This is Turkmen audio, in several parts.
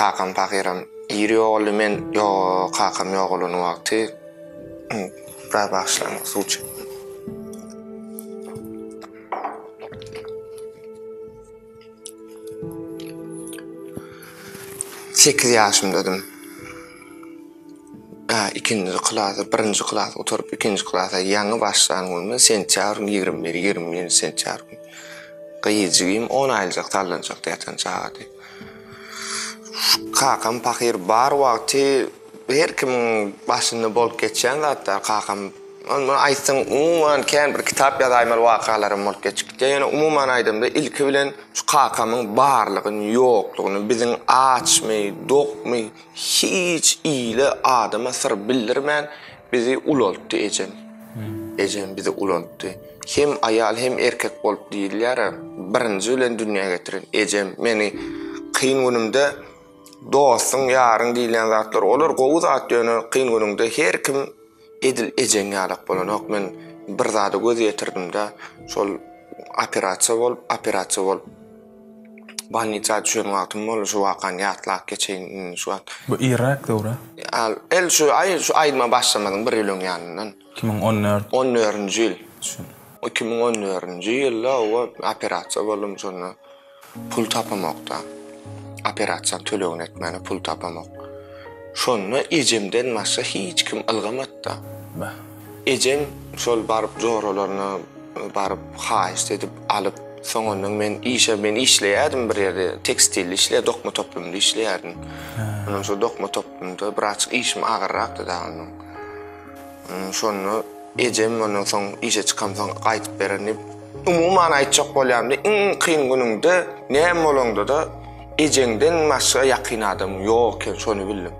Kakam pahyram ir ýogaldy men ýo kakam ýogalan wagty biraz bagyşlaň suw içip. Sekiz ýaşymdadym. Ikinji klasy, birinji klasy gutaryp, ikinji klasa ýaňy başlan günüm sentýabryň 21, 21-nji sentýabr güni. Gyzjygym on aýlyjak sallançakda ýatan çagady. Kakam pahyr bar wagty her kimiň başynda bolup geçýän zatlar kakam muny aýtsaň umuman kän bir kitap ýazaýmaly wakalaram bolup geçip gitýär. Ýöne umuman aýdamda ilki bilen şu kakamyň barlygyny, ýoklugyny, biziň açmy, dokmy hiç ile adama syr bildirmän bizi ulaltdy ejem. Ejem bizi ulaltdy. Hem aýal hem erkek bolup diýilýär-ä, birinji bilen dünýä getiren ejem meni kyn günümde dostuň, ýaryň diýilýän zatlar olar gowy zat ýöne kyn günüňde her kim edil ejeň ýalak bolanok. Men bir zada göz ýetirdim-de, şol operasiýa bolup, operasiýa bolup bolnisa düşen wagtym boldy, şu wakany ýatlap geçeýin indi şu wagt. Bu irräk döwre. Al, el şu aý şu aýdyma başlamazyň bir ýyl öň ýanyndan. 2014. On dördünji ýyl. Düşün. 2014-nji ýylda owa operasiýa boldum şonda pul tapamokda. Operasiýanyň tölegini etmäne pul tapamok. Şonda ejemden başga hiç kim ylgamatda. Beh. Ejem şol baryp joralaryna baryp haýyşt edip alyp soňundan men işe men işleýärdim bir ýerde tekstilde işleýär dokma toplumynda işleýärdim. Ondan şol dokma toplumynda birazjyk işim agyrrakdy da ondan. Şonda ejem ondan soň işe çykamsoň gaýtyp beren diýip, umuman aýtjak bolýan-da, iň kyn günüňde näme bolaňda-da ejeňden başga ýakyn adamyň ýok eken, şony bildim.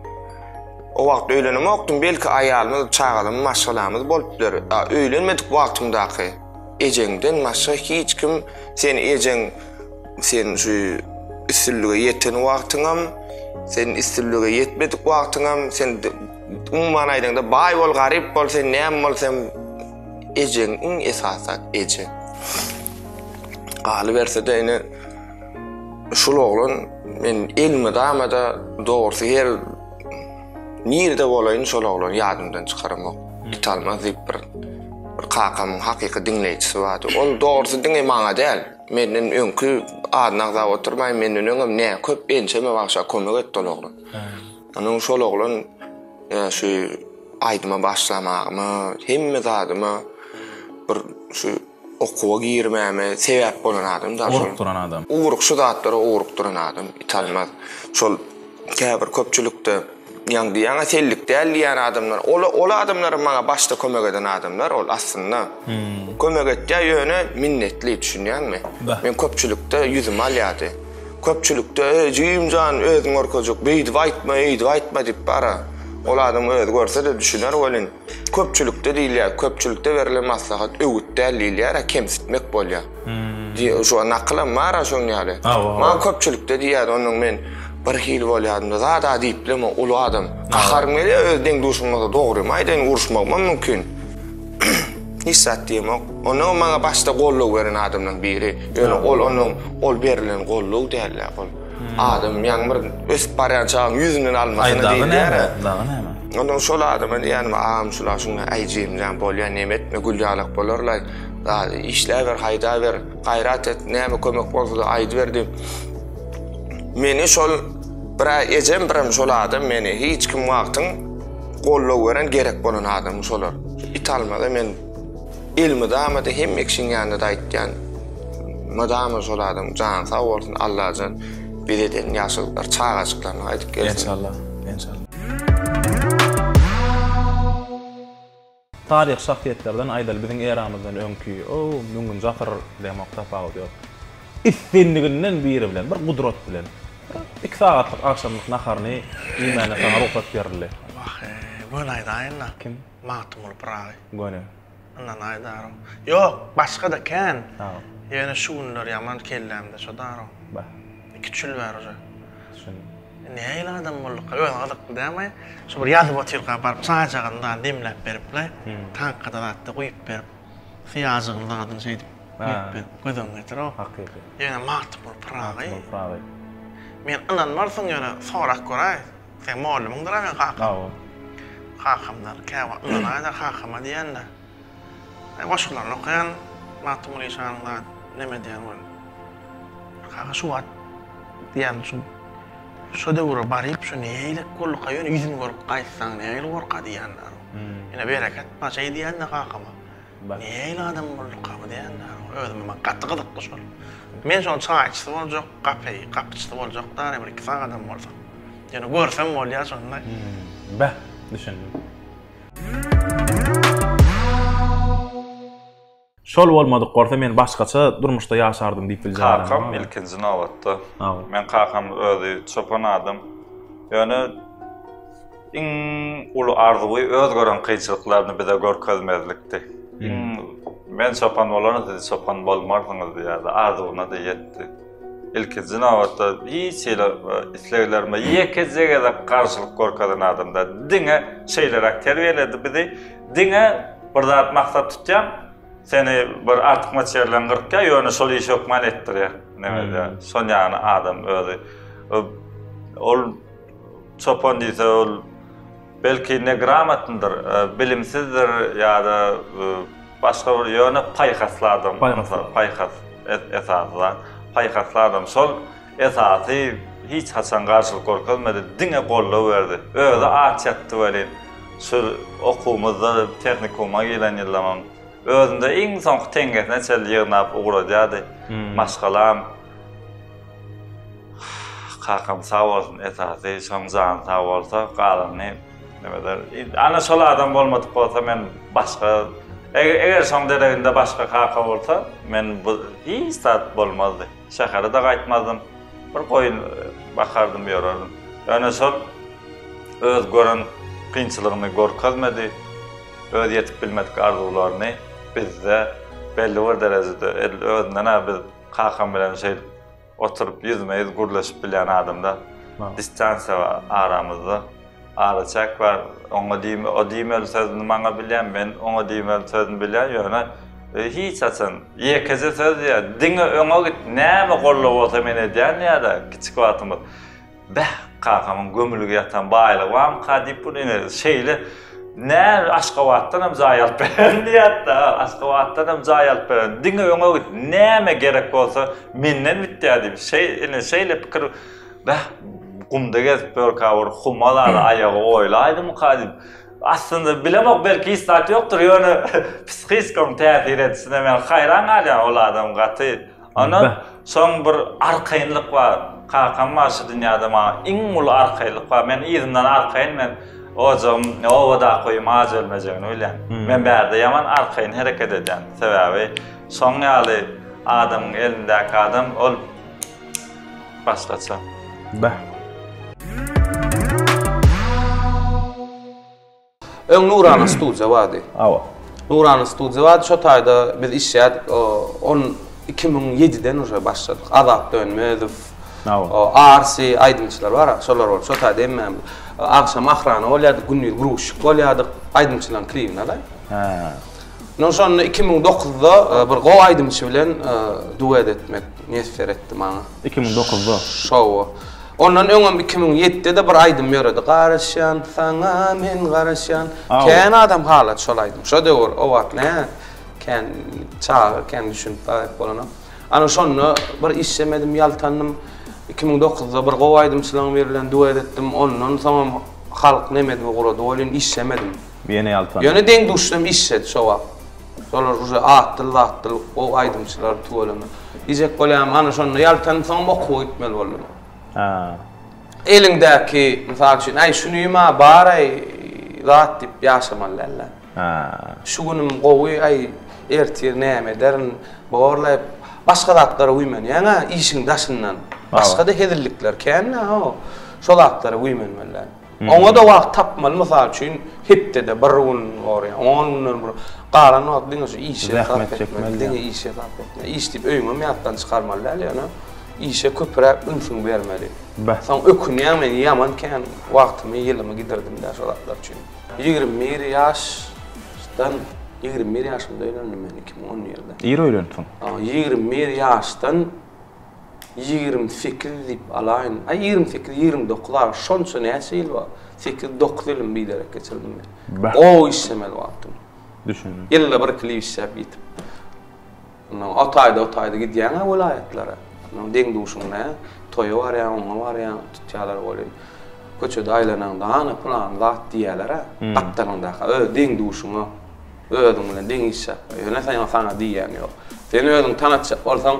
O wagt öýlenemokdym, belki aýalymyz, çagalarymyz, maşgalamyz bolup biler. A öýlenmedik wagtymdaky ejeňden başga hiç kim seni ejeň sen şu üstünlige ýeten wagtyňam, sen üstünlige ýetmedik wagtyňam, sen Umuman aýdaňda baý bol garyp bol sen näme bol sen ejeň iň esasy zat eje. Galyberse-de ine şul oglan men elmydama-da dogrusy her nirde bolaýyn şol oglan ýadymdan çykaramok. Italmaz diýip bir bir kakamyň hakyky diňleýjisi bardy. Ol dogrusy diňe maňa däl, menden öňki adyny agzap oturmaýyn, menden öňem nä köp ençeme bagşa kömek etdi ol oglan. Onuň şol oglan şu aýdyma başlamagyma, hemme zadyma bir şu okuwa girmäme sebäp bolan adam da şol. Ugrukdyran adam. Ugruk şu zatlara ugrukdyran adam Italmaz. Şol käbir köpçülikde ýaň diýýäň-ä sellik däl diýýän adamlar, ol ol adamlaram maňa başda kömek eden adamlar ol aslynda. Kömek etýär ýöne minnetli düşünýäňmi? Men köpçülikde ýüzümi alýardy. Köpçülikde, Eý, jigim jan, özüňi görkezjek, beýdip aýtma, eýdip aýtma diýip bar-a. Ol adam özi görse-de düşüner welin, köpçülikde diýilýär, köpçülikde berlen maslahat öwüt däl diýilýär-ä, kemsitmek bolýar. Diýip, şu nakylam bar-a şoň ýaly. Maňa köpçülikde diýýärdi, onnoň men birhili bolýardym-da, zat-a diýip bilemok, uly adam. Gaharym gelýär, öz deň-duşum bolsa dogrymy aýdaýyn, uruşmagymam mümkin. Hiç zat diýemok. Onnoň maňa başda goldaw beren adamlaň biri. Ýöne ol onuň ol berlen goldaw däldi ol. Adam ýaňy bir ösüp barýan çagaň ýüzünden almasyna diýilýär. Dagy näme? Onnoň şol adama diýýänim agam şula şuňa äý jigimjan bolýa neme etme gül ýalak bolarlaý. Zady işläber haýdaber gaýrat et näme kömek bolsada aýdyber diýip. Meni şol bir-ä ejem birem şol adam meni hiç kim wagtyň Goldaw beren gerek bolan adam şolar. Şu Italmaza men elmydama-da hemme kişiň ýanynda-da aýtýan, mydama şol adam jany sag bolsun Allajan bize eden ýagşylyklar çagajyklaryna gaýdyp gelsin. Enşallah. Enşallah. Taryhy şahsyýetlerden aýdaly biziň eramyzdan öňki o müňünji asyr demok tapawudy ýok. Islendiginden biri bilen bir gudrat bilen bir iki sagatlyk agşamlyk naharyny iýmäne saňa rugsat berildi. Wah-eý, göni aýdaýyn-da. Kim? Magtymguly Pyragy. Göni. Yndan aýdarow. Ýok, başga-da kän. Sag bol. Ýöne şu günler ýaman kellämde şo darow. Bah. Iki çül bar uje. Düşündim. Nähili adam bolduka? Özi gyzykly dälmi? Şu bir ýazyp otyrka baryp çaýjagynda demläp berip-le, taňkada zatda guýup berip, syýajygyny zadyny şeýdip guýup berip, göz öňüňe getir-ow. Hakyky. Ýöne Magtymguly Pyragy. Magtymguly Pyragy. Men ynanmarsyň ýöne sorap göräý. Seň mollumyňdyr-a meň kakam. Hawa. Kakamdan käwagt ynanaý-da kakama diýen-de. Aý goşgularyny okaýan Magtymguly işanyň zat neme diýen ol. Kaka şu wagt diýen şu şo döwre baryp şu nähilek bolduka ýöne ýüzüni görüp gaýtsaň nähili borka diýenler. Ine bereket bar şeý diýen-de kakama. Nähili adam bolduka bu diýenler. Özüme maňa gaty gyzykly şol. Men şoň çaýçysy boljak, gapy, gapyçysy boljak dary bir iki sagadam bolsa. Ýöne görsem bolýar şonda. Beh, düşündim. Şol bolmadyk bolsa men başgaça durmuşda ýaşardym diýip biljek adam. Kakam ilkinji nobatda. Men kakam özi çopan adam. Ýöne iň uly arzuwy öz gören kynçylyklaryny bize görkezmezlikdi. Iň men çopan bolaryn siz çopan bolmarsyňyz diýýärdi. Arzuwyna-da ýetdi. Ilkinji nobatda hiç hili isleglerime ýekeje gezek garşylyk görkezen adam däl. Diňe şeýleräk terbiýeledi bizi. Diňe bir zat maksat tutýaň, seni bir artykmaç ýerleň gyrkýar, ýöne şol işi hökman etdirýär. Näme edýär? Şol ýany adam özi. Ol çopan diýse ol belki negramotnydyr, bilimsizdir ýa-da başga bir ýöne paýhasly adam. Paýhasly. Paýhas esasy zat. Paýhasly adam. Şol esasy hiç haçan garşylyk görkezmedi, diňe goldaw berdi. Özi aç ýatdy welin, şu okuwymyzda tehnikuma giren ýyllamam özünde iň soňky teňňesine çenli ýygnap ugradýardy. Maşgalam Kakam sag bolsun esasy şoň jany sag bolsa galanyny neme eder. Ana şol adam bolmadyk bolsa men başga eger şoň dereginde başga kaka bolsa men bu hiç zat bolmazdy. Şähere-de gaýtmazdym. Bir goýun bakardym ýörerdim. Ýöne şol öz gören kynçylygyny görkezmedi. Öz ýetip bilmedik arzuwlaryny bizde belli bir derejede edil özünden-ä biz kakam bilen şeýdip Oturyp ýüzme-ýüz gürleşip bilýän adamda distansiýa bar aramyzda. Araçäk bar. Oňa diýme, o diýmeli sözüni maňa bilýän, men oňa diýmeli sözüni bilýän, ýöne hiç haçan ýekeje söz diýýär, diňe öňe git, näme goldaw bolsa men edýän diýýär-de kiçik wagtymyz. Bäh, kakamyň gömülgi ýatan baýlygy barmyka diýip bu ine şeýle nä Aşgabatdan hem jaý alyp bererin diýýärdi-de, Aşgabatdan hem jaý alyp bererin, diňe öňe git, näme gerek bolsa menden bitýär diýip, şeý ine şeýle pikir bäh, gumda gezip ýörkä bir huma zady aýagy oýlaýdymyka diýip, aslynda bilemok belki hiç zat ýokdur, ýöne psihiskaň täsir edişine men haýran galýan ol adam gaty Ondan soň bir arkaýynlyk bar. Kakam bar şu dünýäde maňa iň uly arkaýynlyk bar. Men yzyndan arkaýyn men ojagym obadaky öýüm aç ölmejegini bilýän. Men bärde ýaman arkaýyn hereket edýän. Sebäbi şoň ýaly adamyň elindäki adam ol başgaça. Bäh. Öň Nurana studiýa bardy. Hawa. Nurana studiýa bardy, şo taýda biz işýärdik. On 2007-den uje başladyk. Azat Dönmezow, Hawa. Arsi aýdymçylar bar, şolar bolup şo taýda hemmämiz agşam ahrana bolýardyk, gündiz gruşik bolýardyk, aýdymçylaryň klibini alaý. Hä. No şonda 2009-da bir gowy aýdymçy bilen duet etmek miýesser etdi maňa. 2009-da? Şowa. Ondan öňem 2007-de bir aýdym ýöredi. Garaşýan saňa men garaşýan. Kän adam halady şol aýdym. Şo döwür o wagt nä kän çaga kän düşünip gaýyp bolanok. Ana şonda bir işlemedim ýaltandym. 2009-da bir gowy aýdymçylaryň biri bilen duet etdim. Ondan soňam halk neme edip ugrady welin işlemedim. Ýene ýaltandym. Ýöne deň-duşlarym işledi şo wagt. Şolar uje atdyl zatdyl gowy aýdymçylar tüweleme. Diýjek bolýanym ana şonda ýaltanyp soňam okuwa gitmeli boldum. Hä. Eliňdäki mysal üçin äý şunyma baraý zat diýip ýaşamaly dälde. Hä. Şu günüm gowy äý ertir näme ederin borlaý başga zatlara güýmenýäňä işiň daşyndan. Başgada hezillikler kän-dä ho. Şo zatlara güýmenmeli däl. Oňa-da wagt tapmaly, mysal üçin, hepdede bir gün bolýar, on günden bir, galan wagt diňe şu işe sarp etmeli, diňe işe sarp etmeli. Iş diýip öýüňem ýatdan çykarmaly däl, ýöne işe köpräk ünsüňi bermeli. Soň ökünýäň, men ýaman kän wagtymy, ýylymy gidirdim-dä şo zatlar üçin. 21 ýaşdan, 21 ýaşymda öýlendim men, 2011-de. Ir öýlenipsiň. 21 ýaşdan. 28 diýip alaýyn. Aý 28, 29 ara şonça näçe ýyl bar? 8, 9 ýylym biderek geçirdim men. Gowy işlemeli wagtym. Düşündim. Ýylda bir klip işläp ýitip. Ondan o taýda o taýda gidýäň-ä welaýatlara. Ondan deň-duşuň nä, toýa barýaň, oňa barýaň, tutýarlar welin. Köçede aýlanaňda, hany pylan zat diýýärler-ä. Gapdalyňdaka öz deň-duşuňa, özüň bilen deň işläp. Ýöne sen saňa diýýän ýok. Sen özüňi tanatjak bolsaň,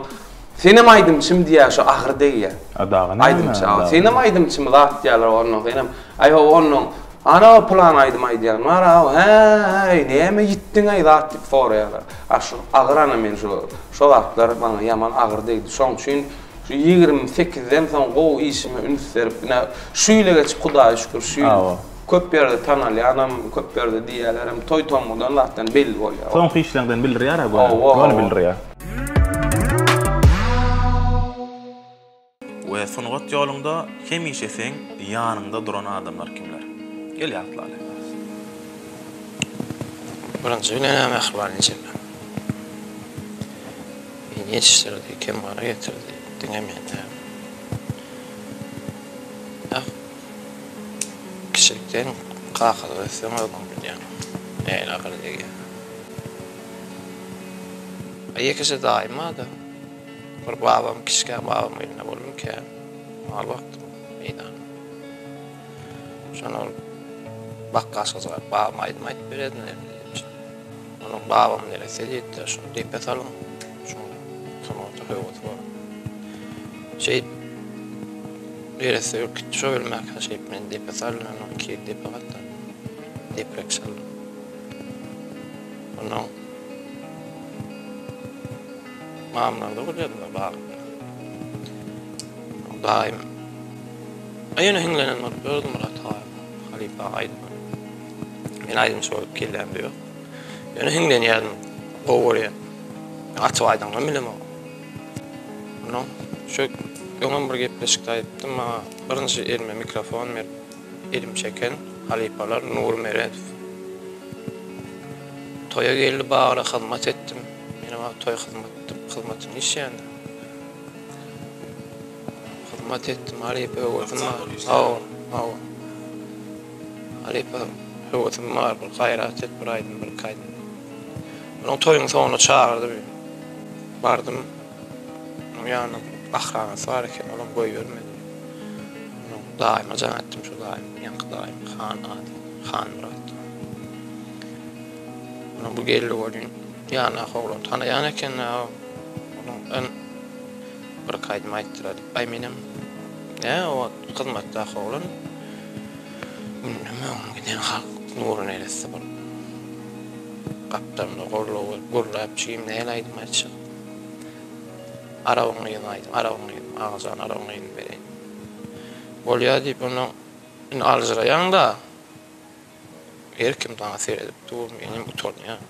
senem aýdymçym diýýär, şo agyr degýär. A dagy näme? Aýdymçy, senem aýdymçymy zat diýýärler, ondan senem, aý ho, ondan Ana pylan aýdym aýdýan bar aw hä-äý näme ýitdiňaý zat diýip soraýarlar. A şu agyr ana men şu şo zatlar maňa ýaman agyr degdi. Şoň üçin şu 28-den soň gowy işime üns berip ine şu ýyla geçip Hudaýa şükür şu ýyl köp ýerde tanalýanam köp ýerde diýýälerem toý tomgudan zatdan belli bolýar. Soňky işleňden bildirýär-ä göni. Göni bildirýär. We sungat ýoluňda hemişe seň ýanyňda duran adamlar kimler? Gel ýatlaly. Birinji bilen-ä mähriban ejem. Meni ýetişdirdi, kemala getirdi. Diňe men däl. Ah, kiçilikden kakaly össeň özüň bilýäň, nähili agyr degýär. Ýekeje daýym bardy. Bir babam kiçikä babam elinde boldum kän mal bakdym meýdanda. Şonda ol bakgaçga çykaryp babam aýdym aýdyp bererdi diýipdir. Onuň babam neresse diýipdir, şuny depe salyň, şuň sungata höwesi bar. Şeýdip neresse ölüp gitdi şo ölmäkä şeýdip meni depe saldy, ondan iki ýyl depe gatnadym. Deprek çaldym. Ondan Mamlarda bolýardylar bagynda. Daýym Ýöne hiňlenen bolup ýördüm Myrat aga halypa aýdyma. Men aýdymçy bolup kellämde ýok. Ýöne hiňlenýärdim. Gowy görýän. Açyp aýdaňam bilemok. Ondan şu öňem bir gepleşikde aýdypdym maňa birinji elime mikrofon berip elim çeken halypalar Nury Meredow. Toýa geldi bagra hyzmat etdim. Men o wagt toý hyzmat hyzmatyny işýändim. Hyzmat etdim halypa höwesim bar. Hawa, hawa. Halypa höwesim bar bir gaýrat et bir aýdym bir iki aýdym. Onuň toýuň soňunda çagyrdy bir. Bardym. Onuň ýanynda bir ahranasy bar eken, olam goýbermedi. Onuň daýyma jaň etdim, şu daýym, ýaňky daýym Han ady, Hanmyrat. Onuň bu geldi welin, ýanyndaky oglan tanaýan eken-dä, onuň ön bir-iki aýdym aýtdyra diýip. Aý menem, nä o wagt hyzmatdaky oglan, Gündem öňüm giden halk Nury neresse bir gapdalynda goldaw berip gürläp, jigim nähili aýdym aýtjak? Arabyň gyzyny aýdym, Arabyň gyzyny, Agajan Arabyň gyzyny bereýin. Bolýa diýip, ondan indi aljyraýaň-da. Her kim saňa seredip dur, menem utanýan.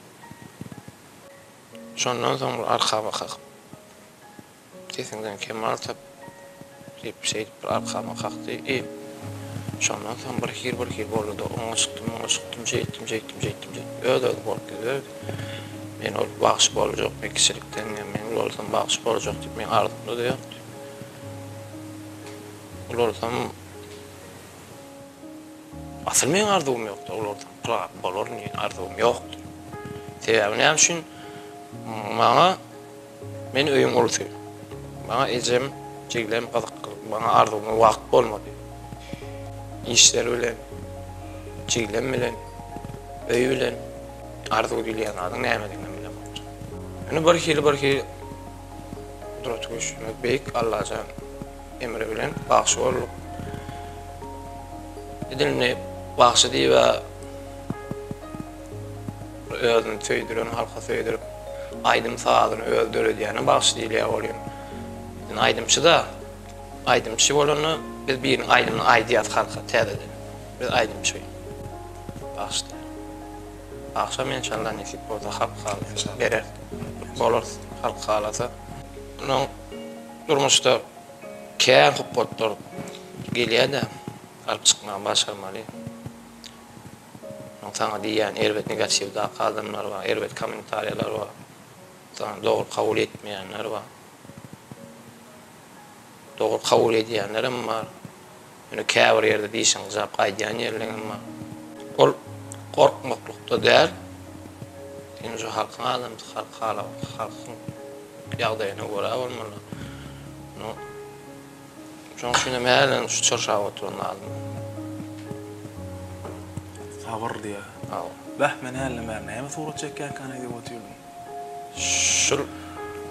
Şondan soň bir arkama kakyp, Sesiňden kemal tap diýip, şeýdip bir arkama kakdy. I şondan soň bir hil bir hil boldy-da, oňa çykdym, muňa çykdym, şeýtdim, şeýtdim, şeýtdim, şeýtdim. Öz-özi bolup gidiberdi. Men ol bagşy boljak, men kiçilikden, men ulalsam bagşy boljak diýip, meň arzuwymda-da ýokdy. Ulalsam Asyl meň arzuwym ýokdy, olardan pylan bolaryn diýen arzuwym ýokdy. Sebäbi näme üçin? Maňa men öýüň ulusy. Maňa ejem, jiglem gyzykly, maňa arzuwyma wagt bolmady. Işler bilen, jiglem bilen, öý bilen arzuw diýilýän zadyň nämediginem bilemokdym. Ýöne bir hili bir hili gudraty güýçlimiz beýik Allajan Emri bilen bagşy bolduk. Edil indi bagşy diýib-ä özüni söýdüren, halka söýdürip, aýdym-sazyny özi döredýäne bagşy diýilýär welin, indi aýdymçy-da, aýdymçy bolanda biz biriniň aýdymyny aýdýas halka täzeden. Biz aýdymçy. Bagşy däl. Bagşam enşalla nesip bolsa halk halasa berer. Bolarys halk halasa. Onuň Durmuşda kän hupbatlar gelýär-de, alyp çykmagy başarmaly. Onuň saňa diýýän erbet negatiwdaky adamlar bar, erbet kommentariýalar bar, saňa dogry kabul etmeýänler bar. Dogry kabul edýänlerem bar. Ýöne käbir ýerde dişiňi gyjap gaýdýan ýerleňem bar. Ol gorkmaklykda däl. Sen şu halkyň adamsy, halk hala, halkyň ýagdaýyna görä bolmaly. No. Şonuň üçin hem hälem şu çyrşap oturan adam. Sabyr diýýär. Hawa. Bäh, men hälden bäri näme surat çekýänkäni diýip otyrdym. Şul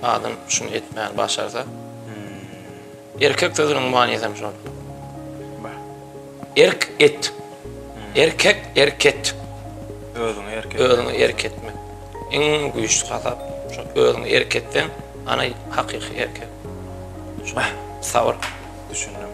adam şuny etmäni başarsa. Erkek sözüniň manysy hem şol. Erk et. Erkek erk et. Özüňe erk et. Özüňe erk etmek. Iň güýçli hasap şol özüňe erk etseň, ana hakyky erkek. Şol sabyr. Düşündim.